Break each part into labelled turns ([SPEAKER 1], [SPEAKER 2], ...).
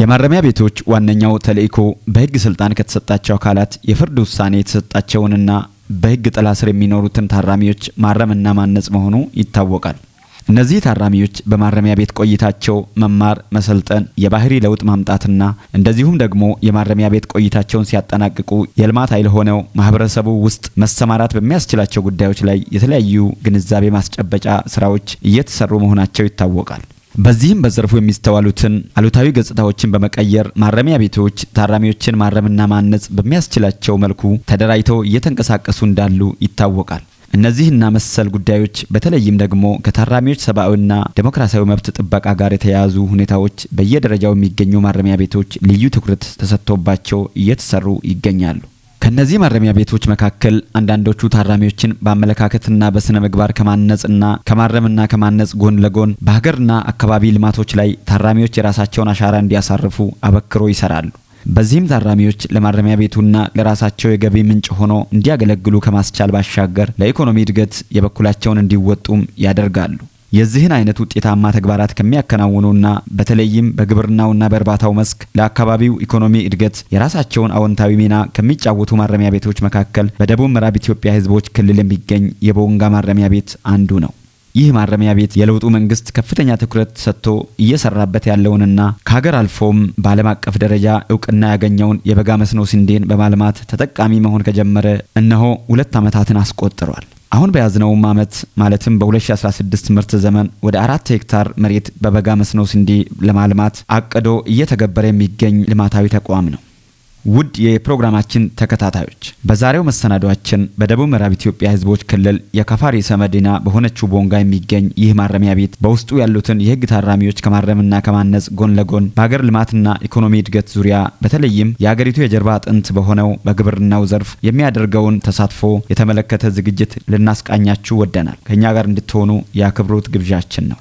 [SPEAKER 1] የማረሚያ ቤቶች ዋነኛው ተልእኮ በሕግ ስልጣን ከተሰጣቸው አካላት የፍርድ ውሳኔ የተሰጣቸውንና በሕግ ጥላ ስር የሚኖሩትን ታራሚዎች ማረምና ማነጽ መሆኑ ይታወቃል። እነዚህ ታራሚዎች በማረሚያ ቤት ቆይታቸው መማር፣ መሰልጠን፣ የባህሪ ለውጥ ማምጣትና እንደዚሁም ደግሞ የማረሚያ ቤት ቆይታቸውን ሲያጠናቅቁ የልማት ኃይል ሆነው ማህበረሰቡ ውስጥ መሰማራት በሚያስችላቸው ጉዳዮች ላይ የተለያዩ ግንዛቤ ማስጨበጫ ስራዎች እየተሰሩ መሆናቸው ይታወቃል። በዚህም በዘርፉ የሚስተዋሉትን አሉታዊ ገጽታዎችን በመቀየር ማረሚያ ቤቶች ታራሚዎችን ማረምና ማነጽ በሚያስችላቸው መልኩ ተደራጅተው እየተንቀሳቀሱ እንዳሉ ይታወቃል። እነዚህና መሰል ጉዳዮች በተለይም ደግሞ ከታራሚዎች ሰብአዊና ዴሞክራሲያዊ መብት ጥበቃ ጋር የተያያዙ ሁኔታዎች በየደረጃው የሚገኙ ማረሚያ ቤቶች ልዩ ትኩረት ተሰጥቶባቸው እየተሰሩ ይገኛሉ። ከነዚህ ማረሚያ ቤቶች መካከል አንዳንዶቹ ታራሚዎችን በአመለካከትና በስነ ምግባር ከማነጽና ከማረምና ከማነጽ ጎን ለጎን በሀገርና አካባቢ ልማቶች ላይ ታራሚዎች የራሳቸውን አሻራ እንዲያሳርፉ አበክሮ ይሰራሉ። በዚህም ታራሚዎች ለማረሚያ ቤቱና ለራሳቸው የገቢ ምንጭ ሆኖ እንዲያገለግሉ ከማስቻል ባሻገር ለኢኮኖሚ እድገት የበኩላቸውን እንዲወጡም ያደርጋሉ። የዚህን አይነት ውጤታማ ተግባራት ከሚያከናውኑና በተለይም በግብርናውና በእርባታው መስክ ለአካባቢው ኢኮኖሚ እድገት የራሳቸውን አዎንታዊ ሚና ከሚጫወቱ ማረሚያ ቤቶች መካከል በደቡብ ምዕራብ ኢትዮጵያ ሕዝቦች ክልል የሚገኝ የቦንጋ ማረሚያ ቤት አንዱ ነው። ይህ ማረሚያ ቤት የለውጡ መንግስት ከፍተኛ ትኩረት ሰጥቶ እየሰራበት ያለውንና ከሀገር አልፎም በዓለም አቀፍ ደረጃ እውቅና ያገኘውን የበጋ መስኖ ስንዴን በማልማት ተጠቃሚ መሆን ከጀመረ እነሆ 2 ዓመታትን አስቆጥሯል። አሁን በያዝነውም ዓመት ማለትም በ2016 ምርት ዘመን ወደ 4 ሄክታር መሬት በበጋ መስኖ ስንዴ ለማልማት አቅዶ እየተገበረ የሚገኝ ልማታዊ ተቋም ነው። ውድ የፕሮግራማችን ተከታታዮች፣ በዛሬው መሰናዷችን በደቡብ ምዕራብ ኢትዮጵያ ሕዝቦች ክልል የከፋ ርዕሰ መዲና በሆነችው ቦንጋ የሚገኝ ይህ ማረሚያ ቤት በውስጡ ያሉትን የሕግ ታራሚዎች ከማረምና ከማነጽ ጎን ለጎን በሀገር ልማትና ኢኮኖሚ እድገት ዙሪያ በተለይም የሀገሪቱ የጀርባ አጥንት በሆነው በግብርናው ዘርፍ የሚያደርገውን ተሳትፎ የተመለከተ ዝግጅት ልናስቃኛችሁ ወደናል። ከእኛ ጋር እንድትሆኑ የአክብሮት ግብዣችን ነው።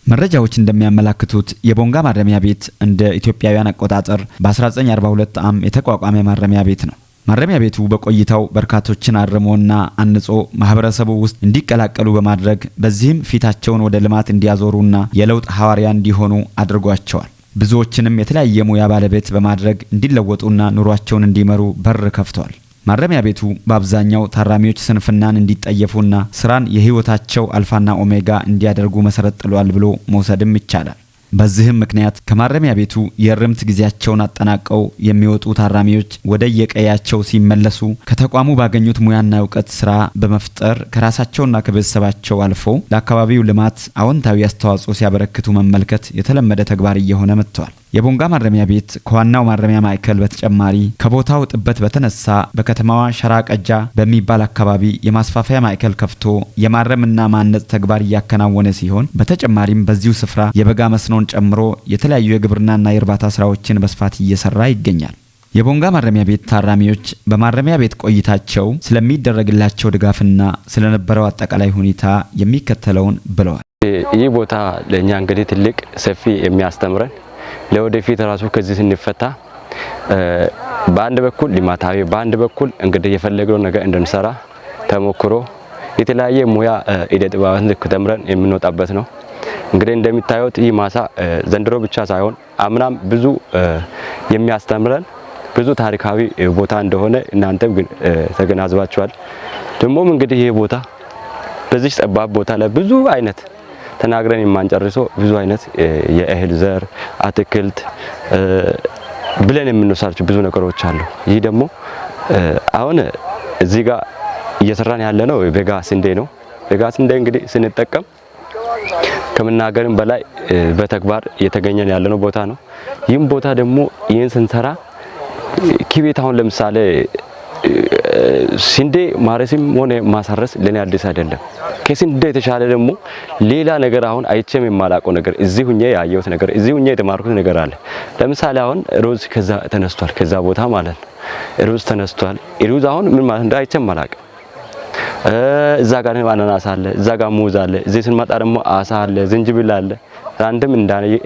[SPEAKER 1] መረጃዎች እንደሚያመላክቱት የቦንጋ ማረሚያ ቤት እንደ ኢትዮጵያውያን አቆጣጠር በ1942 ዓ.ም የተቋቋመ ማረሚያ ቤት ነው። ማረሚያ ቤቱ በቆይታው በርካቶችን አርሞና አንጾ ማህበረሰቡ ውስጥ እንዲቀላቀሉ በማድረግ በዚህም ፊታቸውን ወደ ልማት እንዲያዞሩና የለውጥ ሐዋርያ እንዲሆኑ አድርጓቸዋል። ብዙዎችንም የተለያየ ሙያ ባለቤት በማድረግ እንዲለወጡና ኑሯቸውን እንዲመሩ በር ከፍቷል። ማረሚያ ቤቱ በአብዛኛው ታራሚዎች ስንፍናን እንዲጠየፉና ስራን የህይወታቸው አልፋና ኦሜጋ እንዲያደርጉ መሰረት ጥሏል ብሎ መውሰድም ይቻላል። በዚህም ምክንያት ከማረሚያ ቤቱ የእርምት ጊዜያቸውን አጠናቀው የሚወጡ ታራሚዎች ወደ የቀያቸው ሲመለሱ ከተቋሙ ባገኙት ሙያና እውቀት ስራ በመፍጠር ከራሳቸውና ከቤተሰባቸው አልፎ ለአካባቢው ልማት አዎንታዊ አስተዋጽኦ ሲያበረክቱ መመልከት የተለመደ ተግባር እየሆነ መጥቷል። የቦንጋ ማረሚያ ቤት ከዋናው ማረሚያ ማዕከል በተጨማሪ ከቦታው ጥበት በተነሳ በከተማዋ ሸራ ቀጃ በሚባል አካባቢ የማስፋፊያ ማዕከል ከፍቶ የማረምና ማነጽ ተግባር እያከናወነ ሲሆን፣ በተጨማሪም በዚሁ ስፍራ የበጋ መስኖን ጨምሮ የተለያዩ የግብርናና የእርባታ ስራዎችን በስፋት እየሰራ ይገኛል። የቦንጋ ማረሚያ ቤት ታራሚዎች በማረሚያ ቤት ቆይታቸው ስለሚደረግላቸው ድጋፍና ስለነበረው አጠቃላይ ሁኔታ የሚከተለውን ብለዋል።
[SPEAKER 2] ይህ ቦታ ለእኛ እንግዲህ ትልቅ ሰፊ የሚያስተምረን፣ ለወደፊት ራሱ ከዚህ ስንፈታ በአንድ በኩል ልማታዊ፣ በአንድ በኩል እንግዲህ የፈለግነው ነገር እንድንሰራ ተሞክሮ የተለያየ ሙያ እደ ጥበባትን ተምረን የምንወጣበት ነው። እንግዲህ እንደሚታዩት ይህ ማሳ ዘንድሮ ብቻ ሳይሆን አምናም ብዙ የሚያስተምረን ብዙ ታሪካዊ ቦታ እንደሆነ እናንተም ግን ተገናዝባችኋል። ደግሞም እንግዲህ ይህ ቦታ በዚህ ጠባብ ቦታ ላይ ብዙ አይነት ተናግረን የማንጨርሰው ብዙ አይነት የእህል ዘር፣ አትክልት ብለን የምንወስዳቸው ብዙ ነገሮች አሉ። ይህ ደግሞ አሁን እዚህ ጋር እየሰራን ያለነው በጋ ስንዴ ነው። በጋ ስንዴ እንግዲህ ስንጠቀም ከምናገርም በላይ በተግባር እየተገኘን ያለነው ቦታ ነው። ይህም ቦታ ደግሞ ይህን ስንሰራ ኪቤት አሁን ለምሳሌ ስንዴ ማረስም ሆነ ማሳረስ ለኔ አዲስ አይደለም። ከስንዴ የተሻለ ደግሞ ሌላ ነገር አሁን አይቼም የማላውቀው ነገር እዚህ ሁኜ ያየሁት ነገር እዚህ ሁኜ የተማርኩት ነገር አለ። ለምሳሌ አሁን ሩዝ ከዛ ተነስቷል፣ ከዛ ቦታ ማለት ነው። ሩዝ ተነስቷል። ሩዝ አሁን ምን ማለት እንደ አይቼም አላውቅም። እዛ ጋር አናናስ አለ፣ እዛ ጋር ሙዝ አለ፣ እዚህ ስንመጣ ደግሞ አሳ አለ፣ ዝንጅብል አለ። አንድም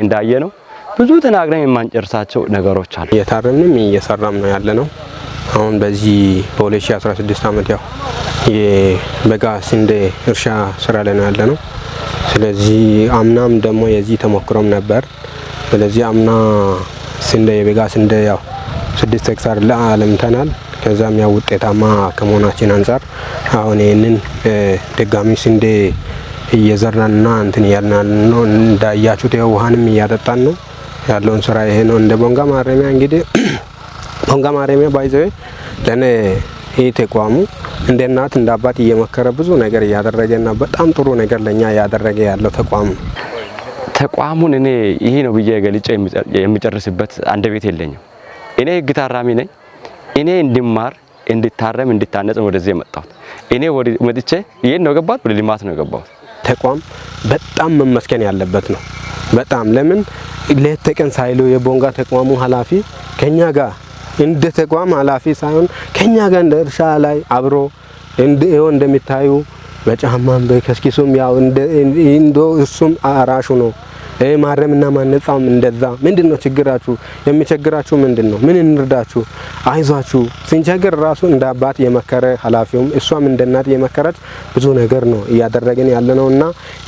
[SPEAKER 2] እንዳየ ነው ብዙ ተናግረን የማንጨርሳቸው ነገሮች አሉ።
[SPEAKER 3] እየታረምንም እየሰራም ነው ያለ ነው። አሁን በዚህ በ2016 ዓመት ያው የበጋ ስንዴ እርሻ ስራ ላይ ነው ያለ ነው። ስለዚህ አምናም ደግሞ የዚህ ተሞክሮም ነበር። ስለዚህ አምና ስንዴ የበጋ ስንዴ ያው 6 ሄክታር አልምተናል። ከዛም ያው ውጤታማ ከመሆናችን አንጻር አሁን ይህንን ድጋሚ ስንዴ እየዘራንና እንትን እያልን ነው። እንዳያችሁት ያው ውሃንም እያጠጣን ነው ያለውን ስራ ይሄ ነው። እንደ ቦንጋ ማረሚያ እንግዲህ ቦንጋ ማረሚያ by the way ለኔ ይህ ተቋሙ እንደ እናት እንደ አባት እየመከረ ብዙ ነገር እያደረገና በጣም ጥሩ ነገር ለኛ እያደረገ ያለው ተቋም ነው።
[SPEAKER 2] ተቋሙን እኔ ይሄ ነው ብዬ ገልጬ የሚጨርስበት አንደበት የለኝም። እኔ ህግ ታራሚ ነኝ። እኔ እንድማር፣ እንድታረም፣ እንድታነጽ ነው ወደዚህ የመጣሁት። እኔ ወደ መጥቼ ይሄን ነው የገባሁት፣ ወደ ልማት ነው የገባሁት።
[SPEAKER 3] ተቋም በጣም መመስገን ያለበት ነው። በጣም ለምን ሌት ተቀን ሳይሉ የቦንጋ ተቋሙ ኃላፊ ከኛ ጋር እንደ ተቋም ኃላፊ ሳይሆን ከኛ ጋር እንደ እርሻ ላይ አብሮ ይኸው እንደሚታዩ በጫማም በከስኪሱም ያው እንደ እሱም አራሹ ነው። ማረምና ማነጻም እንደዛ። ምንድነው ችግራችሁ? የሚቸግራችሁ ምንድነው? ምን እንርዳችሁ? አይዟችሁ። ስንቸግር ራሱ እንደ አባት የመከረ ኃላፊውም እሷም እንደ እናት የመከረች ብዙ ነገር ነው እያደረግን ያለነውና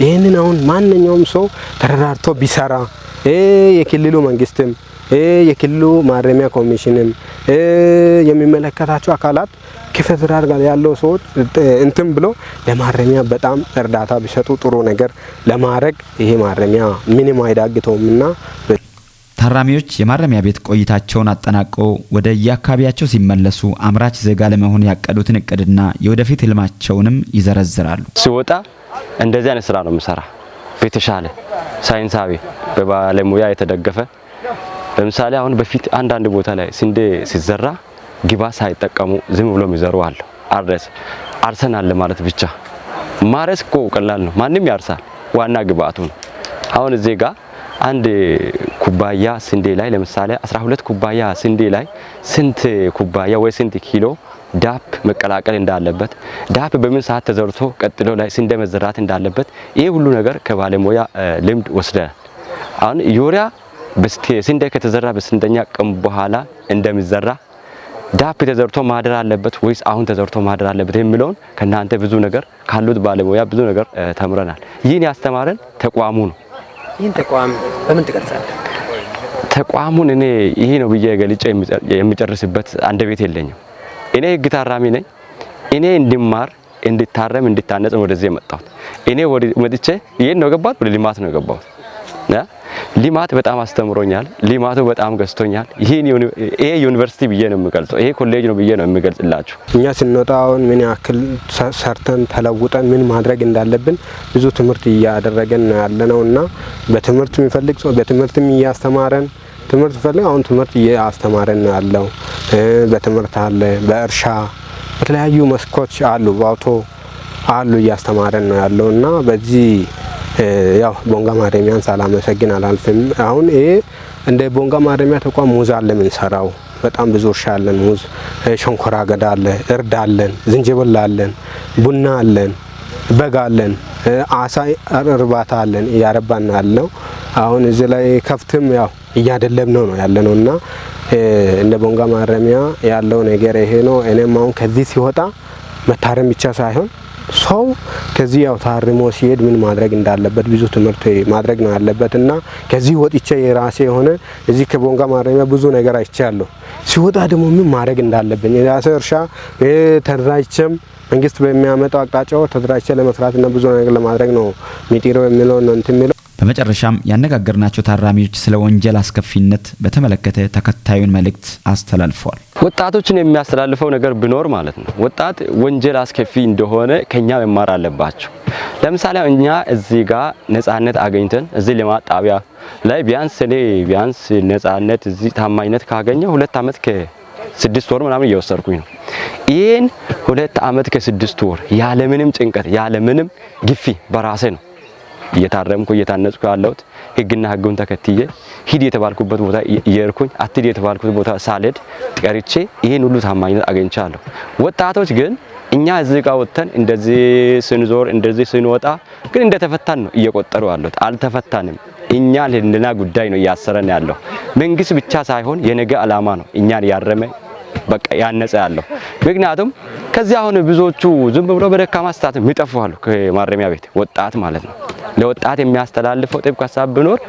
[SPEAKER 3] ይሄንን አሁን ማንኛውም ሰው ተረዳርቶ ቢሰራ የክልሉ መንግስትም የክልሉ ማረሚያ ኮሚሽንም የሚመለከታቸው አካላት ከፌደራል ጋር ያለው ሰዎች እንትን ብሎ ለማረሚያ በጣም እርዳታ ቢሰጡ ጥሩ ነገር ለማድረግ ይሄ ማረሚያ ምንም አይዳግተውምና።
[SPEAKER 1] ታራሚዎች የማረሚያ ቤት ቆይታቸውን አጠናቀው ወደ የአካባቢያቸው ሲመለሱ አምራች ዜጋ ለመሆን ያቀዱትን እቅድና የወደፊት ህልማቸውንም ይዘረዝራሉ።
[SPEAKER 2] ሲወጣ እንደዚህ አይነት ስራ ነው የምሰራ። በተሻለ ሳይንሳዊ በባለሙያ የተደገፈ። ለምሳሌ አሁን በፊት አንዳንድ ቦታ ላይ ስንዴ ሲዘራ ግብዓት ሳይጠቀሙ ዝም ብሎ የሚዘሩ አሉ። አርሰ አርሰናል ለማለት ብቻ። ማረስ እኮ ቀላል ነው፣ ማንም ያርሳል። ዋና ግብዓቱ ነው። አሁን እዚህ ጋር አንድ ኩባያ ስንዴ ላይ ለምሳሌ 12 ኩባያ ስንዴ ላይ ስንት ኩባያ ወይ ስንት ኪሎ ዳፕ መቀላቀል እንዳለበት፣ ዳፕ በምን ሰዓት ተዘርቶ ቀጥሎ ላይ ስንዴ መዘራት እንዳለበት ይሄ ሁሉ ነገር ከባለሙያ ልምድ ወስደናል። አሁን ዩሪያ ስንዴ ከተዘራ በስንተኛ ቀን በኋላ እንደሚዘራ፣ ዳፕ ተዘርቶ ማደር አለበት ወይስ አሁን ተዘርቶ ማደር አለበት የሚለውን ከናንተ ብዙ ነገር ካሉት ባለሙያ ብዙ ነገር ተምረናል። ይህን ያስተማረን ተቋሙ ነው።
[SPEAKER 4] ይህን ተቋም በምን ትገልጻለህ?
[SPEAKER 2] ተቋሙን እኔ ይሄ ነው ብዬ ገልጬ የሚጨርስበት አንደበት የለኝም። እኔ ህግ ታራሚ ነኝ። እኔ እንድማር፣ እንድታረም፣ እንድታነጽ ነው ወደዚህ የመጣሁት። እኔ ወደ መጥቼ ይሄን ነው የገባሁት፣ ወደ ልማት ነው የገባሁት። ልማት በጣም አስተምሮኛል። ልማቱ በጣም ገዝቶኛል። ይሄ ዩኒቨርሲቲ ብዬ ነው የምገልጸው። ይሄ ኮሌጅ ነው ብዬ ነው የምገልጽላችሁ።
[SPEAKER 3] እኛ ስንወጣ አሁን ምን ያክል ሰርተን ተለውጠን ምን ማድረግ እንዳለብን ብዙ ትምህርት እያደረገን ነው ያለነውና በትምህርት የሚፈልግ ሰው በትምህርትም እያስተማረን ትምህርት ፈልግ አሁን ትምህርት እያስተማረን ነው ያለው። በትምህርት አለ፣ በእርሻ በተለያዩ መስኮች አሉ፣ በአውቶ አሉ እያስተማረን ነው ያለውና በዚህ ያው ቦንጋ ማረሚያን ሳላመሰግን አላልፍም። አሁን ይሄ እንደ ቦንጋ ማረሚያ ተቋም ሙዝ አለ የምንሰራው፣ በጣም ብዙ እርሻ አለን። ሙዝ፣ ሸንኮራ አገዳ አለ፣ እርድ አለን፣ ዝንጅብል አለን፣ ቡና አለን፣ በግ አለን፣ አሳ እርባታ አለን እያረባን ያለው። አሁን እዚህ ላይ ከፍትም ያው እያደለብነው ነው ያለነውና እንደ ቦንጋ ማረሚያ ያለው ነገር ይሄ ነው። እኔም አሁን ከዚህ ሲወጣ መታረም ብቻ ሳይሆን ሰው ከዚህ ያው ታርሞ ሲሄድ ምን ማድረግ እንዳለበት ብዙ ትምህርት ማድረግ ነው ያለበት እና ከዚህ ወጥቼ የራሴ የሆነ እዚህ ከቦንጋ ማረሚያ ብዙ ነገር አይቻለሁ። ሲወጣ ደግሞ ምን ማድረግ እንዳለብኝ የራሴ እርሻ ተደራጅቼም መንግስት በሚያመጣው አቅጣጫው ተደራጅቼ ለመስራትና ብዙ ነገር ለማድረግ ነው የሚጥረው የሚለው ነው እንትን የሚለው።
[SPEAKER 1] በመጨረሻም ያነጋገርናቸው ታራሚዎች ስለ ወንጀል አስከፊነት በተመለከተ ተከታዩን መልእክት አስተላልፈዋል።
[SPEAKER 2] ወጣቶችን የሚያስተላልፈው ነገር ቢኖር ማለት ነው ወጣት ወንጀል አስከፊ እንደሆነ ከኛ መማር አለባቸው። ለምሳሌ እኛ እዚህ ጋር ነጻነት አገኝተን እዚህ ልማት ጣቢያ ላይ ቢያንስ እኔ ቢያንስ ነጻነት እዚህ ታማኝነት ካገኘ 2 ዓመት ከ6 ወር ምናምን እየወሰድኩኝ ነው። ይህን 2 አመት ከ6 ወር ያለምንም ጭንቀት፣ ያለምንም ግፊ በራሴ ነው እየታረምኩ እየታነጽኩ ያለሁት። ህግና ህጉን ተከትዬ ሂድ የተባልኩበት ቦታ እየሄድኩኝ፣ አትሂድ የተባልኩት ቦታ ሳልሄድ ቀርቼ ይህን ሁሉ ታማኝነት አግኝቻለሁ። ወጣቶች ግን እኛ እዚህ ጋር ወጥተን እንደዚህ ስንዞር፣ እንደዚህ ስንወጣ ግን እንደተፈታን ነው እየቆጠሩ ያሉት። አልተፈታንም። እኛ ለህሊና ጉዳይ ነው እያሰረን ያለው። መንግስት ብቻ ሳይሆን የነገ አላማ ነው እኛን ያረመ፣ በቃ ያነጸ ያለው። ምክንያቱም ከዚህ አሁን ብዙዎቹ ዝም ብሎ በደካማ ስታት የሚጠፉ አሉ፣ ከማረሚያ ቤት ወጣት ማለት ነው። ለወጣት የሚያስተላልፈው ጥብቅ ሀሳብ ቢኖር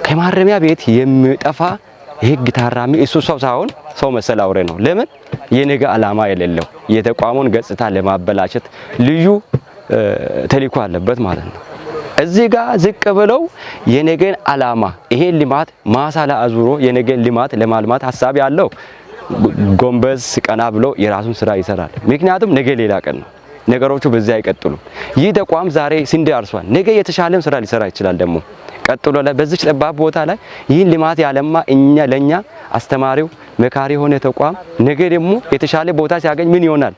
[SPEAKER 2] ከማረሚያ ቤት የሚጠፋ የህግ ታራሚ እሱ ሰው ሳይሆን ሰው መሰል አውሬ ነው። ለምን? የነገ አላማ የሌለው፣ የተቋሙን ገጽታ ለማበላሸት ልዩ ተልዕኮ አለበት ማለት ነው። እዚህ ጋር ዝቅ ብለው የነገን አላማ ይሄን ልማት ማሳ ላይ አዙሮ የነገን ልማት ለማልማት ሀሳብ ያለው ጎንበስ ቀና ብሎ የራሱን ስራ ይሰራል። ምክንያቱም ነገ ሌላ ቀን ነው። ነገሮቹ በዚህ አይቀጥሉም። ይህ ተቋም ዛሬ ስንዴ አርሷል፣ ነገ የተሻለም ስራ ሊሰራ ይችላል። ደግሞ ቀጥሎ ላይ በዚች ጠባብ ቦታ ላይ ይህን ልማት ያለማ እኛ ለኛ አስተማሪው መካሪ የሆነ ተቋም ነገ ደግሞ የተሻለ ቦታ ሲያገኝ ምን ይሆናል?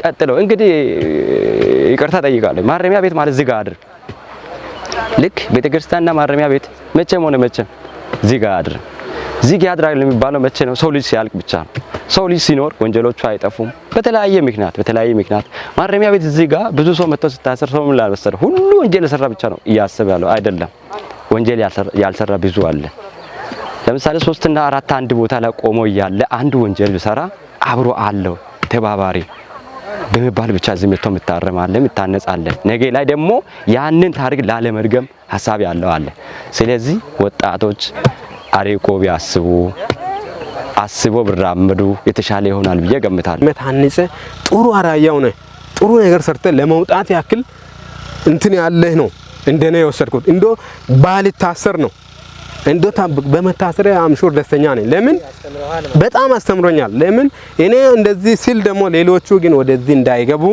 [SPEAKER 2] ቀጥሎ እንግዲህ ይቅርታ ጠይቃለሁ። ማረሚያ ቤት ማለት ዝግ አድር፣ ልክ ቤተክርስቲያንና ማረሚያ ቤት መቼም ሆነ መቼም ዝግ አያድርም። ዝግ ያድራል የሚባለው መቼ ነው? ሰው ልጅ ሲያልቅ ብቻ ነው። ሰው ልጅ ሲኖር ወንጀሎቹ አይጠፉም። በተለያየ ምክንያት ማረሚያ ቤት እዚህ ጋር ብዙ ሰው መጥቶ ሲታሰር ሰው ምን ላልመሰለ ሁሉ ወንጀል የሰራ ብቻ ነው እያሰበ ያለው አይደለም። ወንጀል ያልሰራ ብዙ አለ። ለምሳሌ ሶስትና አራት አንድ ቦታ ላይ ቆሞ እያለ አንድ ወንጀል ቢሰራ አብሮ አለው ተባባሪ በመባል ብቻ እዚህ መጥቶ የምታረም አለ፣ የምታነጽ አለ። ነገ ላይ ደግሞ ያንን ታሪክ ላለመድገም ሀሳብ ያለው አለ። ስለዚህ ወጣቶች አርቆ ቢያስቡ፣ አስቦ ቢራመዱ የተሻለ ይሆናል ብዬ ገምታለሁ።
[SPEAKER 3] ታንጸ ጥሩ አራያው ነህ፣ ጥሩ ነገር ሰርተ ለመውጣት ያክል እንትን ያለህ ነው። እንደኔ የወሰድኩት እንዶ ባልታሰር ነው። እንዶ በመታሰሬ I'm sure ደስተኛ ነኝ። ለምን? በጣም አስተምሮኛል። ለምን? እኔ እንደዚህ ሲል ደግሞ ሌሎቹ ግን ወደዚህ እንዳይገቡ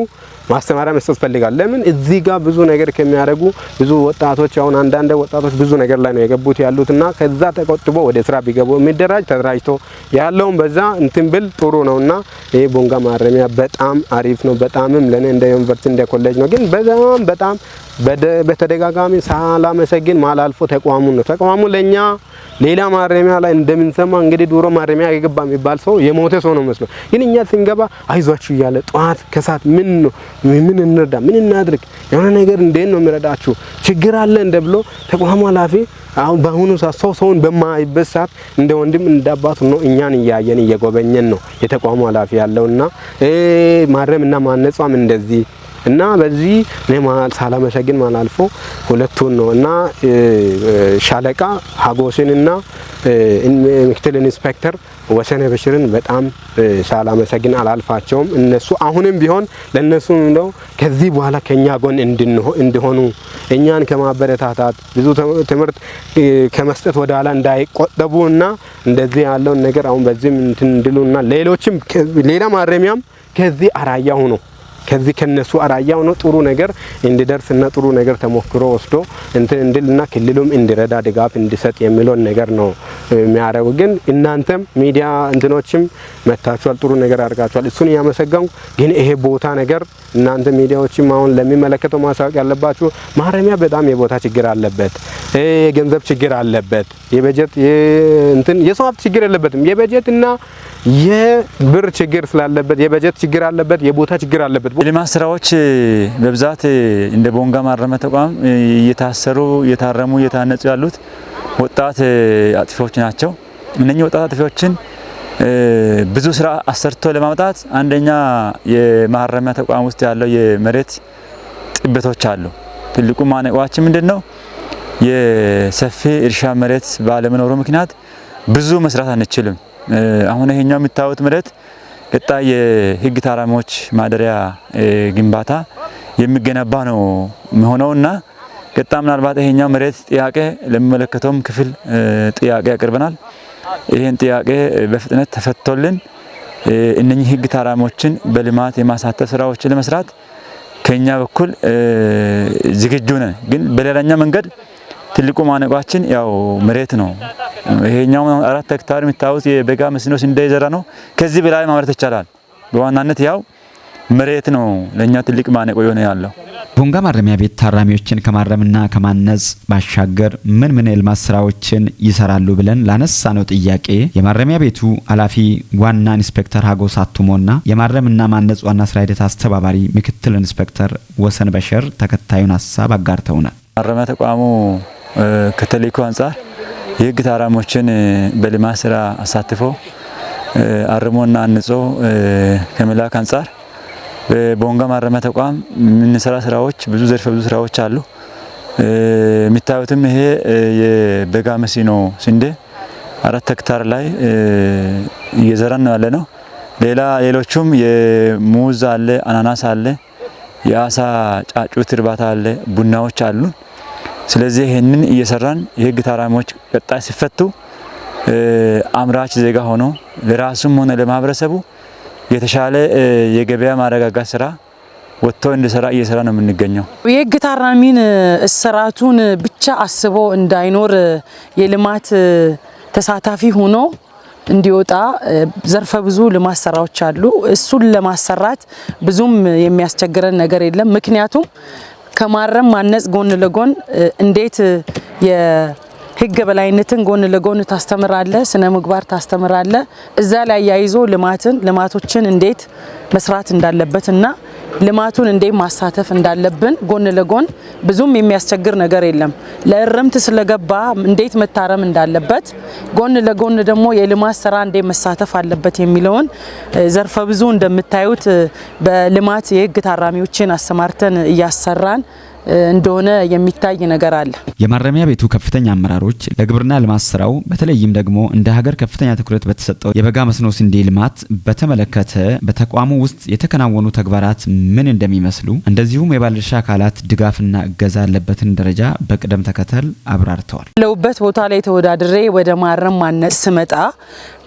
[SPEAKER 3] ማስተማሪያ መስጠት ፈልጋል። ለምን? እዚህ ጋር ብዙ ነገር ከሚያደርጉ ብዙ ወጣቶች፣ አሁን አንዳንድ ወጣቶች ብዙ ነገር ላይ ነው የገቡት ያሉትና ከዛ ተቆጥቦ ወደ ስራ ቢገቡ፣ የሚደራጅ ተደራጅቶ ያለውን በዛ እንትን ብል ጥሩ ነውና ይሄ ቦንጋ ማረሚያ በጣም አሪፍ ነው። በጣምም ለኔ እንደ ዩኒቨርሲቲ፣ እንደ ኮሌጅ ነው። ግን በጣም በጣም በተደጋጋሚ ሳላመሰግን ማላልፎ ተቋሙ ነው። ተቋሙ ለኛ ሌላ ማረሚያ ላይ እንደምንሰማ እንግዲህ ድሮ ማረሚያ የገባ የሚባል ሰው የሞተ ሰው ነው መስሎ፣ ግን እኛ ስንገባ አይዟችሁ እያለ ጠዋት ከሰዓት ምን ነው፣ ምን እንርዳ፣ ምን እናድርግ፣ የሆነ ነገር እንዴት ነው የሚረዳችሁ፣ ችግር አለ እንደ ብሎ ተቋሙ ኃላፊ አሁን በአሁኑ ሰዓት ሰው ሰውን በማይበት ሰዓት እንደ ወንድም እንደ አባቱ ነው እኛን እያየን እየጎበኘን ነው የተቋሙ ኃላፊ ያለውና ማረምና ማነጿም እንደዚህ እና በዚህ እኔ ሳላመሰግን ማላልፎ ሁለቱን ነው እና ሻለቃ ሀጎስንና ምክትል ኢንስፔክተር ወሰነ በሽርን በጣም ሳላመሰግን አላልፋቸውም። እነሱ አሁንም ቢሆን ለነሱ እንደው ከዚህ በኋላ ከኛ ጎን እንዲሆኑ፣ እኛን ከማበረታታት፣ ብዙ ትምህርት ከመስጠት ወደ ኋላ እንዳይቆጠቡ እና እንደዚህ ያለውን ነገር አሁን በዚህም እንትን እንዲሉና ሌሎችም ሌላ ማረሚያም ከዚህ አራያ ሆኖ፣ ከዚህ ከነሱ አራያ ሆኖ ጥሩ ነገር እንዲደርስና ጥሩ ነገር ተሞክሮ ወስዶ እንትን እንድልና ክልሉም እንዲረዳ፣ ድጋፍ እንዲሰጥ የሚለውን ነገር ነው የሚያደርጉ። ግን እናንተም ሚዲያ እንትኖችም መታችኋል፣ ጥሩ ነገር አድርጋችኋል። እሱን እያመሰገንኩ ግን ይሄ ቦታ ነገር እናንተ ሚዲያዎችም አሁን ለሚመለከተው ማሳወቅ ያለባችሁ ማረሚያ በጣም የቦታ ችግር አለበት፣ የገንዘብ ችግር አለበት፣ የበጀት እንትን የሰው ሀብት ችግር የለበትም። የበጀት እና የብር ችግር ስላለበት የበጀት ችግር አለበት፣ የቦታ ችግር አለበት።
[SPEAKER 5] የልማት ስራዎች በብዛት እንደ ቦንጋ ማረሚያ ተቋም እየታሰሩ፣ እየታረሙ፣ እየታነጹ ያሉት ወጣት አጥፊዎች ናቸው። እነኚህ ወጣት አጥፊዎችን ብዙ ስራ አሰርቶ ለማምጣት አንደኛ የማረሚያ ተቋም ውስጥ ያለው የመሬት ጥበቶች አሉ። ትልቁ ማነቆአችን ምንድን ነው? የሰፊ እርሻ መሬት ባለመኖሩ ምክንያት ብዙ መስራት አንችልም። አሁን ይሄኛው የሚታዩት መሬት ቀጣይ የህግ ታራሚዎች ማደሪያ ግንባታ የሚገነባ ነው የሚሆነውና ቀጣይ ምናልባት ይሄኛው መሬት ጥያቄ ለሚመለከተውም ክፍል ጥያቄ ያቀርበናል። ይሄን ጥያቄ በፍጥነት ተፈቶልን እነኚህ ህግ ታራሚዎችን በልማት የማሳተፍ ስራዎችን ለመስራት ከኛ በኩል ዝግጁ ነን። ግን በሌላኛ መንገድ ትልቁ ማነቋችን ያው መሬት ነው። ይሄኛው 4 ሄክታር የሚታዩት የበጋ መስኖ ስንዴ የዘራ ነው። ከዚህ በላይ ማምረት ይቻላል። በዋናነት ያው መሬት ነው ለኛ ትልቅ ማነቆ የሆነ ያለው።
[SPEAKER 1] ቦንጋ ማረሚያ ቤት ታራሚዎችን ከማረምና ከማነጽ ባሻገር ምን ምን የልማት ስራዎችን ይሰራሉ ብለን ላነሳነው ጥያቄ የማረሚያ ቤቱ ኃላፊ ዋና ኢንስፔክተር ሀጎስ አቱሞና የማረምና ማነጽ ዋና ስራ ሂደት አስተባባሪ ምክትል ኢንስፔክተር ወሰን በሸር ተከታዩን ሀሳብ አጋርተውናል።
[SPEAKER 5] ማረሚያ ተቋሙ ከተልእኮ አንጻር የህግ ታራሚዎችን በልማት ስራ አሳትፎ አርሞና አንጾ ከመላክ አንጻር በቦንጋ ማረሚያ ተቋም የምንሰራ ስራዎች ብዙ ዘርፈ ብዙ ስራዎች አሉ። የሚታዩትም ይሄ የበጋ መስኖ ስንዴ 4 ሄክታር ላይ እየዘራን ነው ያለነው። ሌሎቹም የሙዝ አለ፣ አናናስ አለ፣ የአሳ ጫጩት እርባታ አለ፣ ቡናዎች አሉ። ስለዚህ ይሄንን እየሰራን የህግ ታራሚዎች ቀጣይ ሲፈቱ አምራች ዜጋ ሆኖ ለራሱም ሆነ ለማህበረሰቡ የተሻለ የገበያ ማረጋጋት ስራ ወጥቶ እንዲሰራ እየሰራ ነው የምንገኘው።
[SPEAKER 6] የህግ ታራሚን እስራቱን ብቻ አስቦ እንዳይኖር የልማት ተሳታፊ ሆኖ እንዲወጣ ዘርፈ ብዙ ልማት ስራዎች አሉ። እሱን ለማሰራት ብዙም የሚያስቸግረን ነገር የለም። ምክንያቱም ከማረም ማነጽ ጎን ለጎን እንዴት የህግ በላይነትን ጎን ለጎን ታስተምራለ፣ ስነ ምግባር ታስተምራለ፣ እዛ ላይ ያይዞ ልማቶችን እንዴት መስራት እንዳለበትና ልማቱን እንዴት ማሳተፍ እንዳለብን ጎን ለጎን ብዙም የሚያስቸግር ነገር የለም። ለእርምት ስለገባ እንዴት መታረም እንዳለበት ጎን ለጎን ደግሞ የልማት ስራ እንዴት መሳተፍ አለበት የሚለውን ዘርፈ ብዙ እንደምታዩት በልማት የህግ ታራሚዎችን አሰማርተን እያሰራን እንደሆነ የሚታይ ነገር አለ።
[SPEAKER 1] የማረሚያ ቤቱ ከፍተኛ አመራሮች ለግብርና ልማት ስራው በተለይም ደግሞ እንደ ሀገር ከፍተኛ ትኩረት በተሰጠው የበጋ መስኖ ስንዴ ልማት በተመለከተ በተቋሙ ውስጥ የተከናወኑ ተግባራት ምን እንደሚመስሉ እንደዚሁም የባለድርሻ አካላት ድጋፍና እገዛ ያለበትን ደረጃ በቅደም ተከተል አብራርተዋል።
[SPEAKER 6] ለውበት ቦታ ላይ ተወዳድሬ ወደ ማረም ማነጽ ስመጣ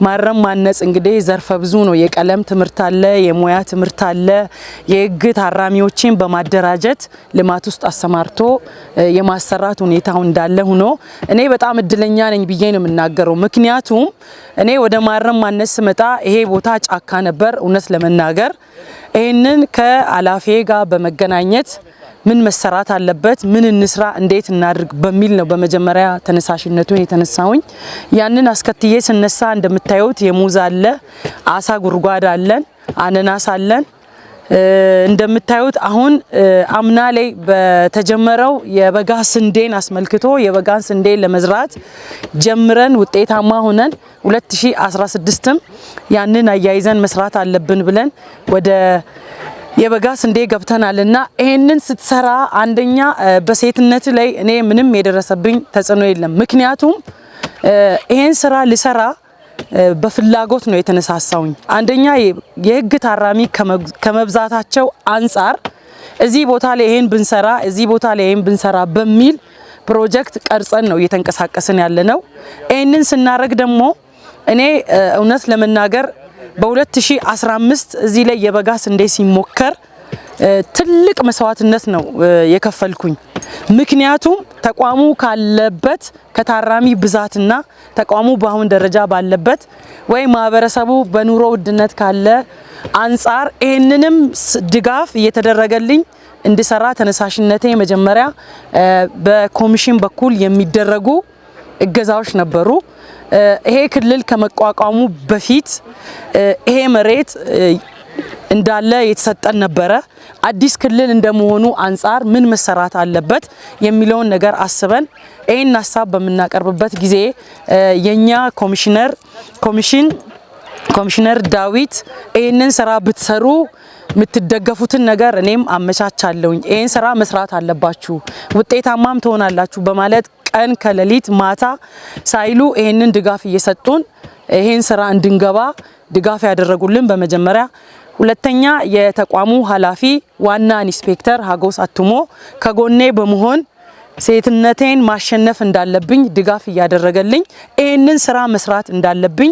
[SPEAKER 6] ማረም ማነጽ እንግዲህ ዘርፈ ብዙ ነው። የቀለም ትምህርት አለ፣ የሙያ ትምህርት አለ። የህግ ታራሚዎችን በማደራጀት ልማት ውስጥ አሰማርቶ የማሰራት ሁኔታው እንዳለ ሆኖ እኔ በጣም እድለኛ ነኝ ብዬ ነው የምናገረው። ምክንያቱም እኔ ወደ ማረም ማነጽ ስመጣ ይሄ ቦታ ጫካ ነበር። እውነት ለመናገር ይሄንን ከአላፊ ጋር በመገናኘት ምን መሰራት አለበት፣ ምን እንስራ፣ እንዴት እናድርግ በሚል ነው በመጀመሪያ ተነሳሽነቱን የተነሳውኝ። ያንን አስከትዬ ስነሳ እንደምታዩት የሙዝ አለ፣ አሳ ጉርጓድ አለን፣ አነናስ አለን። እንደምታዩት አሁን አምና ላይ በተጀመረው የበጋ ስንዴን አስመልክቶ የበጋን ስንዴን ለመዝራት ጀምረን ውጤታማ ሆነን 2016ም ያንን አያይዘን መስራት አለብን ብለን ወደ የበጋ ስንዴ ገብተናልና ይሄንን ስትሰራ አንደኛ በሴትነት ላይ እኔ ምንም የደረሰብኝ ተጽዕኖ የለም። ምክንያቱም ይሄን ስራ ልሰራ በፍላጎት ነው የተነሳሳውኝ። አንደኛ የህግ ታራሚ ከመብዛታቸው አንጻር እዚህ ቦታ ላይ ይሄን ብንሰራ እዚህ ቦታ ላይ ይሄን ብንሰራ በሚል ፕሮጀክት ቀርጸን ነው እየተንቀሳቀስን ያለነው። ይሄንን ስናረግ ደግሞ እኔ እውነት ለመናገር በ2015 እዚህ ላይ የበጋ ስንዴ ሲሞከር ትልቅ መስዋዕትነት ነው የከፈልኩኝ። ምክንያቱም ተቋሙ ካለበት ከታራሚ ብዛትና ተቋሙ በአሁን ደረጃ ባለበት ወይ ማህበረሰቡ በኑሮ ውድነት ካለ አንጻር ይሄንንም ድጋፍ እየተደረገልኝ እንድሰራ ተነሳሽነቴ መጀመሪያ በኮሚሽን በኩል የሚደረጉ እገዛዎች ነበሩ። ይሄ ክልል ከመቋቋሙ በፊት ይሄ መሬት እንዳለ የተሰጠን ነበረ። አዲስ ክልል እንደመሆኑ አንጻር ምን መሰራት አለበት የሚለውን ነገር አስበን ይሄን ሐሳብ በምናቀርብበት ጊዜ የኛ ኮሚሽነር ዳዊት ይሄንን ስራ ብትሰሩ የምትደገፉትን ነገር እኔም አመቻቻለሁኝ፣ ይሄን ስራ መስራት አለባችሁ፣ ውጤታማም ትሆናላችሁ በማለት ቀን ከሌሊት ማታ ሳይሉ ይሄንን ድጋፍ እየሰጡን ይሄን ስራ እንድንገባ ድጋፍ ያደረጉልን በመጀመሪያ። ሁለተኛ የተቋሙ ኃላፊ ዋና ኢንስፔክተር ሀጎስ አቱሞ ከጎኔ በመሆን ሴትነቴን ማሸነፍ እንዳለብኝ ድጋፍ እያደረገልኝ ይሄንን ስራ መስራት እንዳለብኝ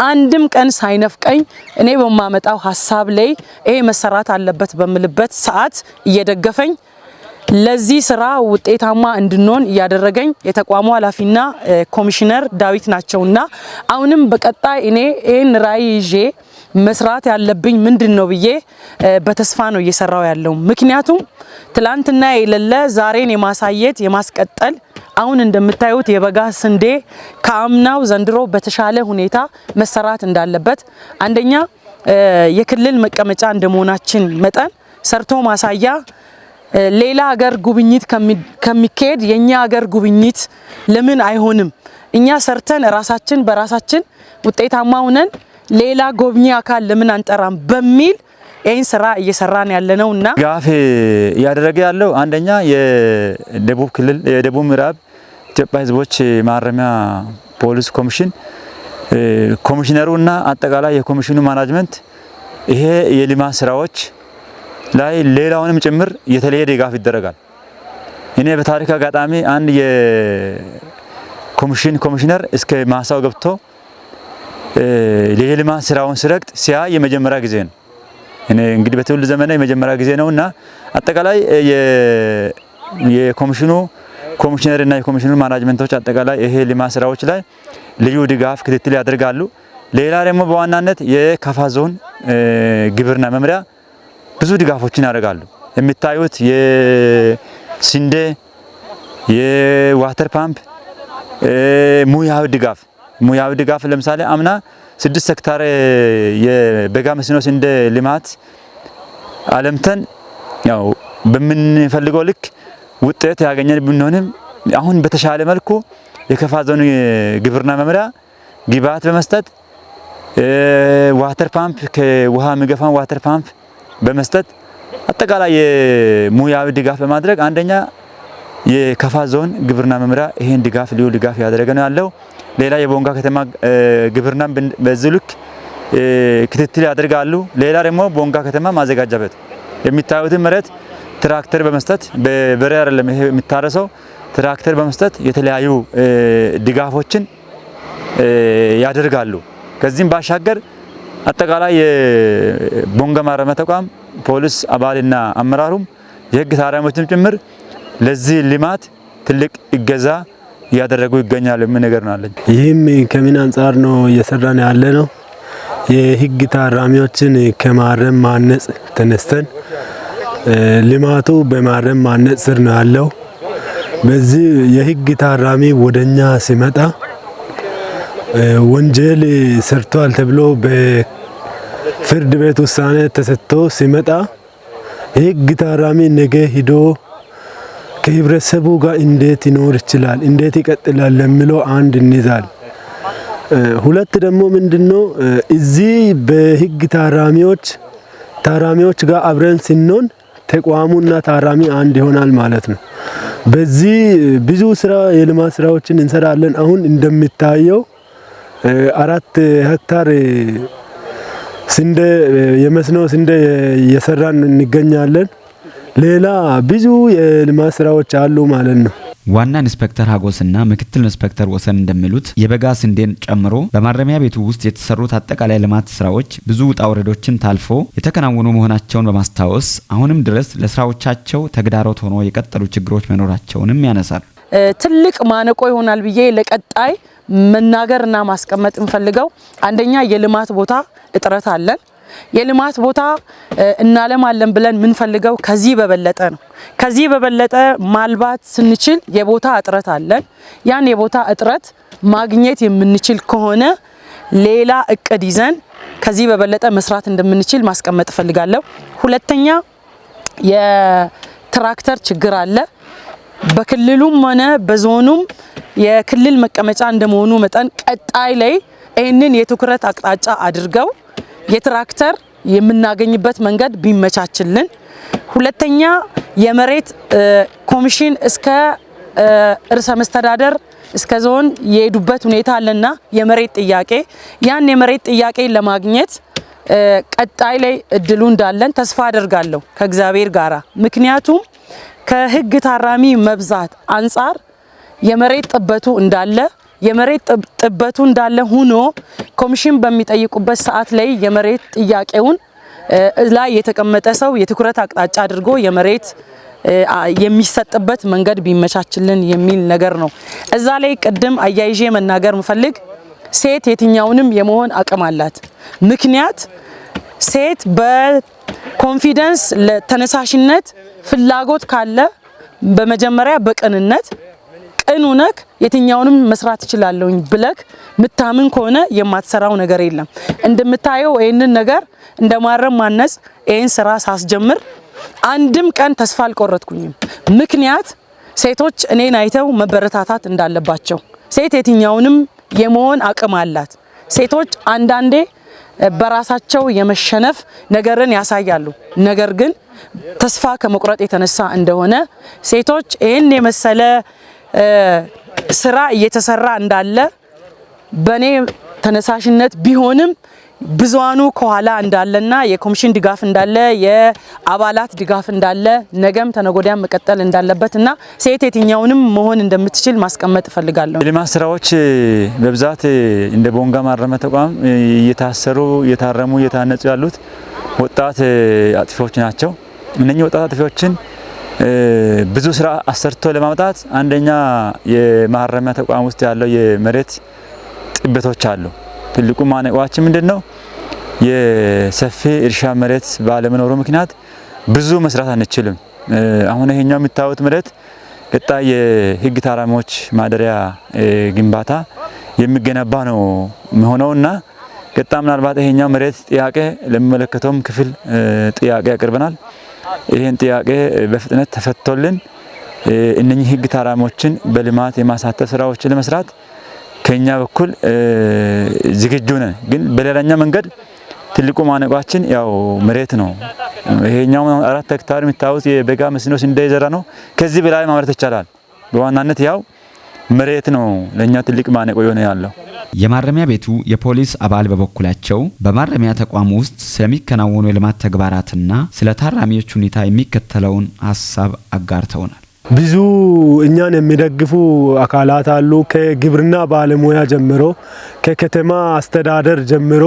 [SPEAKER 6] አንድም ቀን ሳይነፍቀኝ እኔ በማመጣው ሐሳብ ላይ ይሄ መሰራት አለበት በምልበት ሰዓት እየደገፈኝ ለዚህ ስራ ውጤታማ እንድንሆን እያደረገኝ የተቋሙ ኃላፊና ኮሚሽነር ዳዊት ናቸውና አሁንም በቀጣይ እኔ ይሄን ራዕይ ይዤ መስራት ያለብኝ ምንድን ነው ብዬ በተስፋ ነው እየሰራው ያለው። ምክንያቱም ትላንትና የሌለ ዛሬን የማሳየት፣ የማስቀጠል፣ አሁን እንደምታዩት የበጋ ስንዴ ከአምናው ዘንድሮ በተሻለ ሁኔታ መሰራት እንዳለበት፣ አንደኛ የክልል መቀመጫ እንደመሆናችን መጠን ሰርቶ ማሳያ፣ ሌላ ሀገር ጉብኝት ከሚካሄድ የኛ ሀገር ጉብኝት ለምን አይሆንም? እኛ ሰርተን ራሳችን በራሳችን ውጤታማ ሆነን ሌላ ጎብኚ አካል ለምን አንጠራም በሚል ይህን ስራ እየሰራን ያለነው እና
[SPEAKER 5] ድጋፍ እያደረገ ያለው አንደኛ የደቡብ ክልል፣ የደቡብ ምዕራብ ኢትዮጵያ ሕዝቦች ማረሚያ ፖሊስ ኮሚሽን ኮሚሽነሩና አጠቃላይ የኮሚሽኑ management ይሄ የልማት ስራዎች ላይ ሌላውንም ጭምር የተለየ ድጋፍ ይደረጋል። እኔ በታሪክ አጋጣሚ አንድ የኮሚሽን ኮሚሽነር እስከ ማሳው ገብቶ የልማት ስራውን ሲረግጥ ሲያይ የመጀመሪያ ጊዜ ነው። እኔ እንግዲህ በትውልድ ዘመኔ የመጀመሪያ ጊዜ ነውና አጠቃላይ የኮሚሽኑ ኮሚሽነር እና የኮሚሽኑ management ኦች አጠቃላይ ይሄ ልማት ስራዎች ላይ ልዩ ድጋፍ ክትትል ያደርጋሉ። ሌላ ደግሞ በዋናነት የካፋ ዞን ግብርና መምሪያ ብዙ ድጋፎችን ያደርጋሉ። የሚታዩት የስንዴ፣ የ water pump፣ ሙያዊ ድጋፍ፣ ለምሳሌ አምና 6 ሄክታር የበጋ መስኖ ስንዴ ልማት አለምተን ያው በምንፈልገው ልክ ውጤት ያገኘን ብንሆንም አሁን በተሻለ መልኩ የከፋ ዞን ግብርና መምሪያ ግብዓት በመስጠት፣ water pump፣ ከውሃ የሚገፋን water pump በመስጠት፣ አጠቃላይ የሙያዊ ድጋፍ በማድረግ አንደኛ የከፋ ዞን ግብርና መምሪያ ይሄን ድጋፍ፣ ልዩ ድጋፍ ያደረገ ነው ያለው። ሌላ የቦንጋ ከተማ ግብርና በዚህ ልክ ክትትል ያደርጋሉ። ሌላ ደግሞ ቦንጋ ከተማ ማዘጋጃ ቤት የሚታዩትን መሬት ትራክተር በመስጠት፣ በበሬ አይደለም ይሄ የሚታረሰው፣ ትራክተር በመስጠት የተለያዩ ድጋፎችን ያደርጋሉ። ከዚህም ባሻገር አጠቃላይ የቦንጋ ማረሚያ ተቋም ፖሊስ አባልና አመራሩም የህግ ታራሚዎችም ጭምር ለዚህ ልማት ትልቅ እገዛ እያደረጉ ይገኛሉ የሚል ነገር ነው አለኝ።
[SPEAKER 3] ይህም ከምን አንጻር ነው እየሰራን ያለ ነው? የህግ ታራሚዎችን ከማረም ማነጽ ተነስተን ልማቱ በማረም ማነጽ ስር ነው ያለው። በዚህ የህግ ታራሚ ወደኛ ሲመጣ ወንጀል ሰርቷል ተብሎ በፍርድ ቤት ውሳኔ ተሰጥቶ ሲመጣ የህግ ታራሚ ነገ ሂዶ ከህብረተሰቡ ጋር እንዴት ይኖር ይችላል፣ እንዴት ይቀጥላል ለሚለው አንድ እንይዛል። ሁለት ደግሞ ምንድነው፣ እዚህ በህግ ታራሚዎች ጋር አብረን ስንሆን ተቋሙና ታራሚ አንድ ይሆናል ማለት ነው። በዚህ ብዙ ስራ፣ የልማት ስራዎችን እንሰራለን። አሁን እንደሚታየው 4 ሄክታር ስንዴ፣ የመስኖ ስንዴ እየሰራን እንገኛለን። ሌላ ብዙ የልማት ስራዎች አሉ ማለት ነው።
[SPEAKER 1] ዋና ኢንስፔክተር ሀጎስና ምክትል ኢንስፔክተር ወሰን እንደሚሉት የበጋ ስንዴን ጨምሮ በማረሚያ ቤቱ ውስጥ የተሰሩት አጠቃላይ ልማት ስራዎች ብዙ ውጣ ውረዶችን ታልፎ የተከናወኑ መሆናቸውን በማስታወስ አሁንም ድረስ ለስራዎቻቸው ተግዳሮት ሆኖ የቀጠሉ ችግሮች መኖራቸውንም ያነሳል።
[SPEAKER 6] ትልቅ ማነቆ ይሆናል ብዬ ለቀጣይ መናገርና ማስቀመጥ እንፈልገው፣ አንደኛ የልማት ቦታ እጥረት አለን። የልማት ቦታ እናለማለን ብለን የምንፈልገው ከዚህ በበለጠ ነው። ከዚህ በበለጠ ማልማት ስንችል የቦታ እጥረት አለን። ያን የቦታ እጥረት ማግኘት የምንችል ከሆነ ሌላ እቅድ ይዘን ከዚህ በበለጠ መስራት እንደምንችል ማስቀመጥ እፈልጋለሁ። ሁለተኛ የትራክተር ችግር አለ። በክልሉም ሆነ በዞኑም የክልል መቀመጫ እንደመሆኑ መጠን ቀጣይ ላይ ይህንን የትኩረት አቅጣጫ አድርገው የትራክተር የምናገኝበት መንገድ ቢመቻችልን። ሁለተኛ የመሬት ኮሚሽን እስከ ርዕሰ መስተዳደር እስከ ዞን የሄዱበት ሁኔታ አለና የመሬት ጥያቄ፣ ያን የመሬት ጥያቄ ለማግኘት ቀጣይ ላይ እድሉ እንዳለን ተስፋ አደርጋለሁ ከእግዚአብሔር ጋራ። ምክንያቱም ከህግ ታራሚ መብዛት አንጻር የመሬት ጥበቱ እንዳለ ሆኖ ኮሚሽን በሚጠይቁበት ሰዓት ላይ የመሬት ጥያቄውን ላይ የተቀመጠ ሰው የትኩረት አቅጣጫ አድርጎ የመሬት የሚሰጥበት መንገድ ቢመቻችልን የሚል ነገር ነው። እዛ ላይ ቅድም አያይዤ መናገር ምፈልግ ሴት የትኛውንም የመሆን አቅም አላት። ምክንያት ሴት በ confidence፣ ለተነሳሽነት፣ ፍላጎት ካለ፣ በመጀመሪያ በቅንነት፣ ቅን ሁነክ የትኛውንም መስራት እችላለሁኝ ብለክ ምታምን ከሆነ የማትሰራው ነገር የለም። እንደምታየው ይህንን ነገር እንደ ማረም ማነጽ ይህን ስራ ሳስጀምር አንድም ቀን ተስፋ አልቆረጥኩኝም። ምክንያት ሴቶች እኔን አይተው መበረታታት እንዳለባቸው፣ ሴት የትኛውንም የመሆን አቅም አላት። ሴቶች አንዳንዴ በራሳቸው የመሸነፍ ነገርን ያሳያሉ። ነገር ግን ተስፋ ከመቁረጥ የተነሳ እንደሆነ፣ ሴቶች ይህን የመሰለ ስራ እየተሰራ እንዳለ፣ በእኔ ተነሳሽነት ቢሆንም ብዙሃኑ ከኋላ እንዳለና የኮሚሽን ድጋፍ እንዳለ፣ የአባላት ድጋፍ እንዳለ፣ ነገም ተነጎዳያም መቀጠል እንዳለበት እና ሴት የትኛውንም መሆን እንደምትችል ማስቀመጥ እፈልጋለሁ።
[SPEAKER 5] የልማት ስራዎች በብዛት እንደ ቦንጋ ማረሚያ ተቋም እየታሰሩ፣ እየታረሙ፣ እየታነጹ ያሉት ወጣት አጥፊዎች ናቸው። እነኚህ ወጣት አጥፊዎችን ብዙ ስራ አሰርቶ ለማምጣት አንደኛ የማረሚያ ተቋም ውስጥ ያለው የመሬት ጥበቶች አሉ። ትልቁ ማነቆአችን ምንድነው? የሰፊ እርሻ መሬት ባለመኖሩ ምክንያት ብዙ መስራት አንችልም። አሁን ይሄኛው የምታዩት መሬት ቀጣይ የህግ ታራሚዎች ማደሪያ ግንባታ የሚገነባ ነው የሚሆነውና ቀጣይ ምናልባት ይሄኛው መሬት ጥያቄ ለሚመለከተውም ክፍል ጥያቄ ያቀርበናል። ይሄን ጥያቄ በፍጥነት ተፈቶልን እነኚህ ህግ ታራሚዎችን በልማት የማሳተፍ ስራዎችን ለመስራት ከኛ በኩል ዝግጁ ነን። ግን በሌላኛ መንገድ ትልቁ ማነቋችን ያው መሬት ነው። ይሄኛው 4 ሄክታር የሚታዩት የበጋ መስኖ ስንዴ የዘራ ነው። ከዚህ በላይ ማምረት ይቻላል። በዋናነት ያው መሬት ነው ለኛ ትልቅ ማነቆ የሆነ ያለው።
[SPEAKER 1] የማረሚያ ቤቱ የፖሊስ አባል በበኩላቸው በማረሚያ ተቋም ውስጥ ስለሚከናወኑ የልማት ተግባራትና ስለ ታራሚዎች ሁኔታ የሚከተለውን ሀሳብ አጋርተውናል።
[SPEAKER 7] ብዙ እኛን የሚደግፉ አካላት አሉ። ከግብርና ባለሙያ ጀምሮ፣ ከከተማ አስተዳደር ጀምሮ፣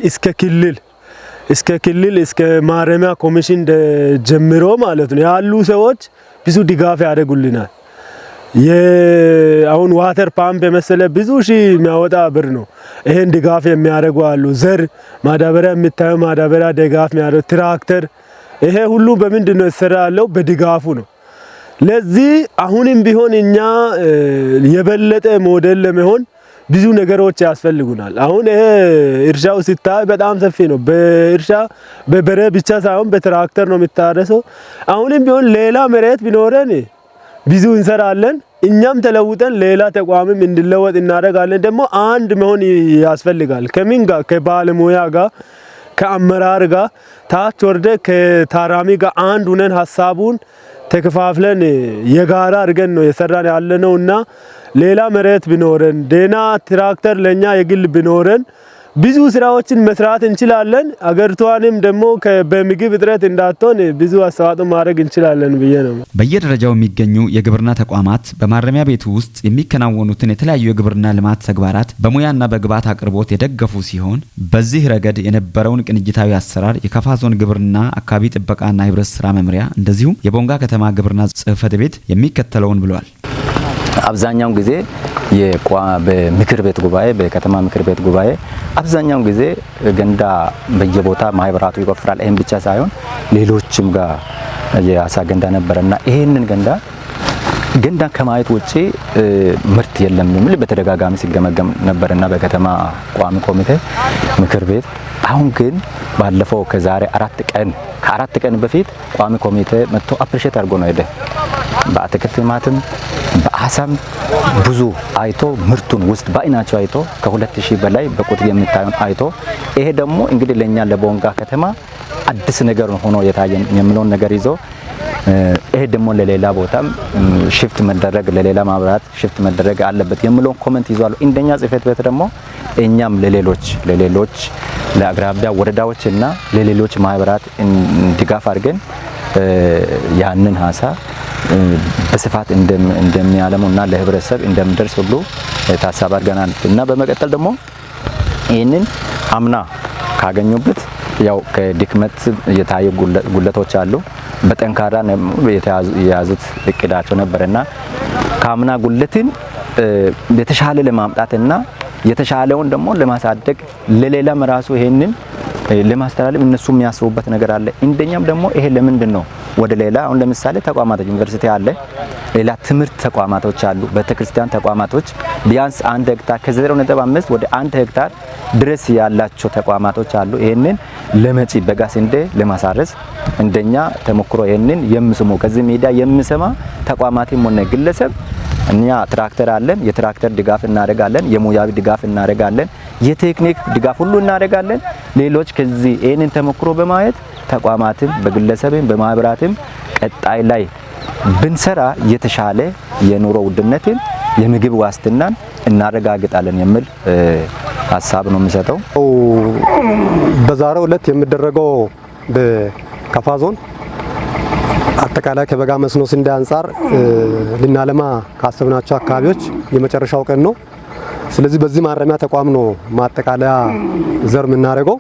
[SPEAKER 7] እስከ ክልል፣ እስከ ማረሚያ ኮሚሽን ጀምሮ ማለት ነው ያሉ ሰዎች ብዙ ድጋፍ ያደርጉልናል። አሁን water pump የመሰለ ብዙ ሺህ የሚያወጣ ብር ነው። ይሄን ድጋፍ የሚያደርጉ አሉ። ዘር፣ ማዳበሪያ፣ የምታየው ማዳበሪያ ድጋፍ የሚያደርጉ፣ ትራክተር፣ ይሄ ሁሉ በምንድን ነው የተሰራ ያለው? በድጋፉ ነው። ለዚህ አሁንም ቢሆን እኛ የበለጠ ሞዴል ለመሆን ብዙ ነገሮች ያስፈልጉናል። አሁን ይሄ እርሻው ሲታይ በጣም ሰፊ ነው። በእርሻ በበሬ ብቻ ሳይሆን በትራክተር ነው የሚታረሰው። አሁንም ቢሆን ሌላ መሬት ቢኖረን ብዙ እንሰራለን። እኛም ተለውጠን ሌላ ተቋምም እንዲለወጥ እናደርጋለን። ደግሞ አንድ መሆን ያስፈልጋል። ከምን ጋር? ከባለሙያ ጋር፣ ከአመራር ጋር፣ ታች ወርደ ከታራሚ ጋር አንድ ሁነን ሀሳቡን ተከፋፍለን የጋራ አድርገን ነው የሰራን ያለነው እና ሌላ መሬት ቢኖረን፣ ደህና ትራክተር ለኛ የግል ቢኖረን ብዙ ስራዎችን መስራት እንችላለን። አገሪቷንም ደግሞ በምግብ እጥረት እንዳትሆን ብዙ አስተዋጽኦ ማድረግ እንችላለን ብዬ ነው።
[SPEAKER 1] በየደረጃው የሚገኙ የግብርና ተቋማት በማረሚያ ቤቱ ውስጥ የሚከናወኑትን የተለያዩ የግብርና ልማት ተግባራት በሙያና በግብዓት አቅርቦት የደገፉ ሲሆን፣ በዚህ ረገድ የነበረውን ቅንጅታዊ አሰራር የካፋ ዞን ግብርና አካባቢ ጥበቃና ህብረት ስራ መምሪያ እንደዚሁም የቦንጋ ከተማ ግብርና ጽሕፈት ቤት የሚከተለውን ብለዋል።
[SPEAKER 8] አብዛኛውን ጊዜ በምክር ቤት ጉባኤ፣ በከተማ ምክር ቤት ጉባኤ አብዛኛውን ጊዜ ገንዳ በየቦታ ማህበራቱ ይቆፍራል። ይሄን ብቻ ሳይሆን ሌሎችም ጋር የአሳ ገንዳ ነበረና ይሄንን ገንዳ ከማየት ውጪ ምርት የለም የሚል በተደጋጋሚ ሲገመገም ነበርና በከተማ ቋሚ ኮሚቴ ምክር ቤት። አሁን ግን ባለፈው ከዛሬ 4 ቀን፣ ከ4 ቀን በፊት ቋሚ ኮሚቴ መጥቶ appreciate አድርጎ ነው ሄደ። በአትክልት ልማትም በአሳም ብዙ አይቶ፣ ምርቱን ውስጥ በአይናቸው አይቶ፣ ከ2000 በላይ በቁጥር የሚታየውን አይቶ፣ ይሄ ደግሞ እንግዲህ ለኛ ለቦንጋ ከተማ አዲስ ነገር ሆኖ የታየ የሚለውን ነገር ይዞ፣ ይሄ ደግሞ ለሌላ ቦታም shift መደረግ፣ ለሌላ ማህበራት shift መደረግ አለበት የሚለውን comment ይዟል። እንደኛ ጽሕፈት ቤት ደግሞ እኛም ለሌሎች ለአቅራቢያ ወረዳዎች እና ለሌሎች ማህበራት ድጋፍ አድርገን ያንን ሀሳብ በስፋት እንደሚያለሙና ለህብረተሰብ እንደሚደርስ ሁሉ ታሳቢ አድርገናል እና በመቀጠል ደግሞ ይህንን አምና ካገኙበት ያው ከድክመት የታዩ ጉለቶች አሉ። በጠንካራ የያዙት እቅዳቸው ነበርና ከአምና ጉለትን የተሻለ ለማምጣትና የተሻለውን ደግሞ ለማሳደግ ለሌላም ራሱ ይሄንን ለማስተላለፍ እነሱ የሚያስቡበት ነገር አለ። እንደኛም ደግሞ ይሄ ለምንድን ነው ወደ ሌላ አሁን ለምሳሌ ተቋማቶች ዩኒቨርሲቲ አለ፣ ሌላ ትምህርት ተቋማቶች አሉ፣ ቤተክርስቲያን ተቋማቶች ቢያንስ 1 ሄክታር ከ0.5 ወደ 1 ሄክታር ድረስ ያላቸው ተቋማቶች አሉ። ይሄንን ለመጪ በጋ ስንዴ ለማሳረስ እንደኛ ተሞክሮ ይሄንን የሚሰሙ ከዚህ ሚዲያ የሚሰማ ተቋማትም ሆነ ግለሰብ እኛ ትራክተር አለን፣ የትራክተር ድጋፍ እናደርጋለን፣ የሙያዊ ድጋፍ እናደርጋለን፣ የቴክኒክ ድጋፍ ሁሉ እናደርጋለን። ሌሎች ከዚህ ይሄንን ተሞክሮ በማየት ተቋማትም በግለሰብም በማህበራትም ቀጣይ ላይ ብንሰራ የተሻለ የኑሮ ውድነትን የምግብ ዋስትናን እናረጋግጣለን የሚል ሀሳብ ነው የሚሰጠው።
[SPEAKER 9] በዛሬው ዕለት የሚደረገው በከፋ ዞን አጠቃላይ ከበጋ መስኖ ስንዴ አንፃር ልናለማ ካሰብናቸው አካባቢዎች የመጨረሻው ቀን ነው። ስለዚህ በዚህ ማረሚያ ተቋም ነው ማጠቃለያ ዘር የምናደርገው።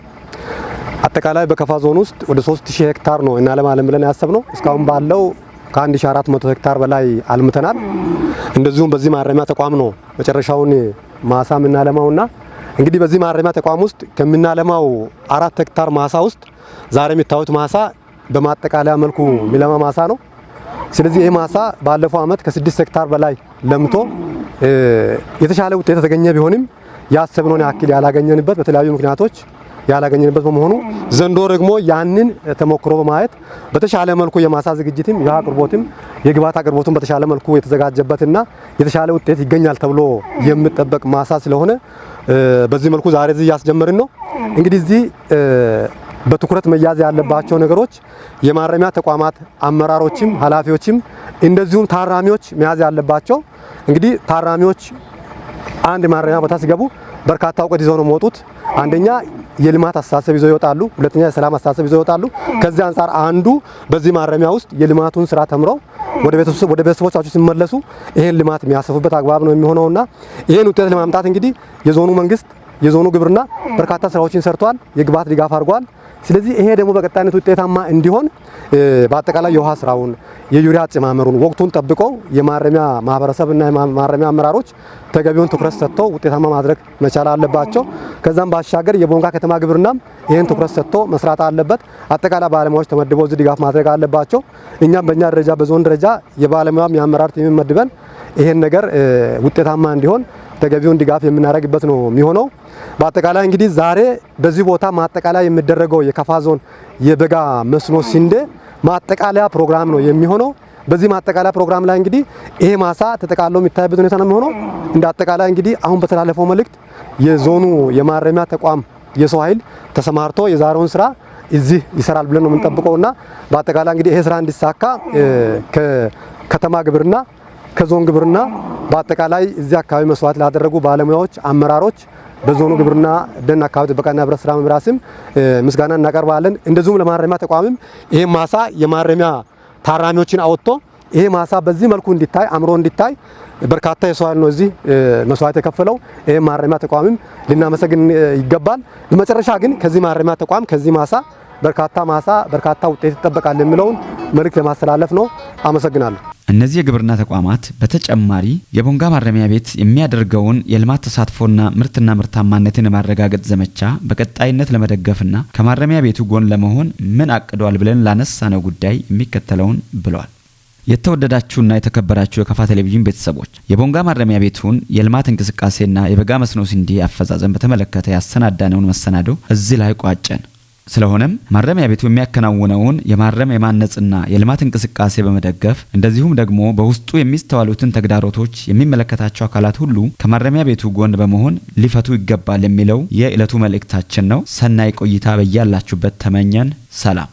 [SPEAKER 9] አጠቃላይ በከፋ ዞን ውስጥ ወደ 3000 ሄክታር ነው እናለማለን ብለን ያሰብነው። እስካሁን ባለው ከ1400 ሄክታር በላይ አልምተናል። እንደዚሁም በዚህ ማረሚያ ተቋም ነው መጨረሻውን ማሳ የምናለማውና እንግዲህ በዚህ ማረሚያ ተቋም ውስጥ ከምናለማው 4 ሄክታር ማሳ ውስጥ ዛሬ የሚታዩት ማሳ በማጠቃለያ መልኩ የሚለማ ማሳ ነው። ስለዚህ ይሄ ማሳ ባለፈው አመት ከ6 ሄክታር በላይ ለምቶ የተሻለ ውጤት የተገኘ ቢሆንም ያሰብነውን ያክል ያላገኘንበት በተለያዩ ምክንያቶች ያላገኘንበት በመሆኑ ዘንድሮ ደግሞ ያንን ተሞክሮ በማየት በተሻለ መልኩ የማሳ ዝግጅትም የውሃ አቅርቦትም የግብዓት አቅርቦትም በተሻለ መልኩ የተዘጋጀበትና የተሻለ ውጤት ይገኛል ተብሎ የሚጠበቅ ማሳ ስለሆነ በዚህ መልኩ ዛሬ እዚህ እያስጀመርን ነው። እንግዲህ እዚህ በትኩረት መያዝ ያለባቸው ነገሮች የማረሚያ ተቋማት አመራሮችም ኃላፊዎችም እንደዚሁም ታራሚዎች መያዝ ያለባቸው እንግዲህ ታራሚዎች አንድ ማረሚያ ቦታ ሲገቡ በርካታ እውቀት ይዘው ነው የሚወጡት። አንደኛ የልማት አስተሳሰብ ይዘው ይወጣሉ፣ ሁለተኛ የሰላም አስተሳሰብ ይዘው ይወጣሉ። ከዚህ አንፃር አንዱ በዚህ ማረሚያ ውስጥ የልማቱን ስራ ተምረው ወደ ቤተሰቦቻቸው ሲመለሱ ይሄን ልማት የሚያሰፉበት አግባብ ነው የሚሆነውና ይሄን ውጤት ለማምጣት እንግዲህ የዞኑ መንግስት የዞኑ ግብርና በርካታ ስራዎችን ሰርቷል፣ የግብዓት ድጋፍ አድርጓል። ስለዚህ ይሄ ደግሞ በቀጣይነት ውጤታማ እንዲሆን በአጠቃላይ የውሃ ስራውን የዩሪያ አጨማመሩን ወቅቱን ጠብቆ የማረሚያ ማህበረሰብና የማረሚያ አመራሮች ተገቢውን ትኩረት ሰጥተው ውጤታማ ማድረግ መቻል አለባቸው። ከዛም ባሻገር የቦንጋ ከተማ ግብርናም ይሄን ትኩረት ሰጥቶ መስራት አለበት። አጠቃላይ ባለሙያዎች ተመድበው እዚህ ድጋፍ ማድረግ አለባቸው። እኛም በእኛ ደረጃ በዞን ደረጃ የባለሙያም የአመራር team መድበን ይሄን ነገር ውጤታማ እንዲሆን ተገቢውን ድጋፍ የምናደርግበት ነው የሚሆነው። በአጠቃላይ እንግዲህ ዛሬ በዚህ ቦታ ማጠቃለያ የሚደረገው የከፋ ዞን የበጋ መስኖ ስንዴ ማጠቃለያ ፕሮግራም ነው የሚሆነው። በዚህ ማጠቃለያ ፕሮግራም ላይ እንግዲህ ይሄ ማሳ ተጠቃሎ የሚታይበት ሁኔታ ነው የሚሆነው። እንደ አጠቃላይ እንግዲህ አሁን በተላለፈው መልእክት የዞኑ የማረሚያ ተቋም የሰው ኃይል ተሰማርቶ የዛሬውን ስራ እዚህ ይሰራል ብለን ነው የምንጠብቀውና በአጠቃላይ እንግዲህ ይሄ ስራ እንዲሳካ ከከተማ ግብርና ከዞን ግብርና በአጠቃላይ እዚህ አካባቢ መስዋዕት ላደረጉ ባለሙያዎች፣ አመራሮች በዞኑ ግብርና ደን አካባቢ ጥበቃና ህብረት ስራ መምሪያ ስም ምስጋና እናቀርባለን። እንደዚሁም ለማረሚያ ተቋምም ይሄ ማሳ የማረሚያ ታራሚዎችን አወጥቶ ይሄ ማሳ በዚህ መልኩ እንዲታይ አምሮ እንዲታይ በርካታ የሰው ኃይል ነው እዚህ መስዋዕት የከፈለው። ይሄ ማረሚያ ተቋምም ልናመሰግን ይገባል። በመጨረሻ ግን ከዚህ ማረሚያ ተቋም ከዚህ ማሳ በርካታ ማሳ በርካታ ውጤት ይጠበቃል የሚለውን መልእክት ለማስተላለፍ ነው። አመሰግናለሁ።
[SPEAKER 1] እነዚህ የግብርና ተቋማት በተጨማሪ የቦንጋ ማረሚያ ቤት የሚያደርገውን የልማት ተሳትፎና ምርትና ምርታማነትን የማረጋገጥ ዘመቻ በቀጣይነት ለመደገፍና ከማረሚያ ቤቱ ጎን ለመሆን ምን አቅዷል ብለን ላነሳነው ጉዳይ የሚከተለውን ብለዋል። የተወደዳችሁና የተከበራችሁ የከፋ ቴሌቪዥን ቤተሰቦች የቦንጋ ማረሚያ ቤቱን የልማት እንቅስቃሴና የበጋ መስኖ ስንዴ አፈጻጸም በተመለከተ ያሰናዳነውን መሰናዶ እዚህ ላይ ቋጨን። ስለሆነም ማረሚያ ቤቱ የሚያከናውነውን የማረም የማነጽና የልማት እንቅስቃሴ በመደገፍ እንደዚሁም ደግሞ በውስጡ የሚስተዋሉትን ተግዳሮቶች የሚመለከታቸው አካላት ሁሉ ከማረሚያ ቤቱ ጎን በመሆን ሊፈቱ ይገባል የሚለው የዕለቱ መልእክታችን ነው። ሰናይ ቆይታ በያላችሁበት ተመኘን። ሰላም።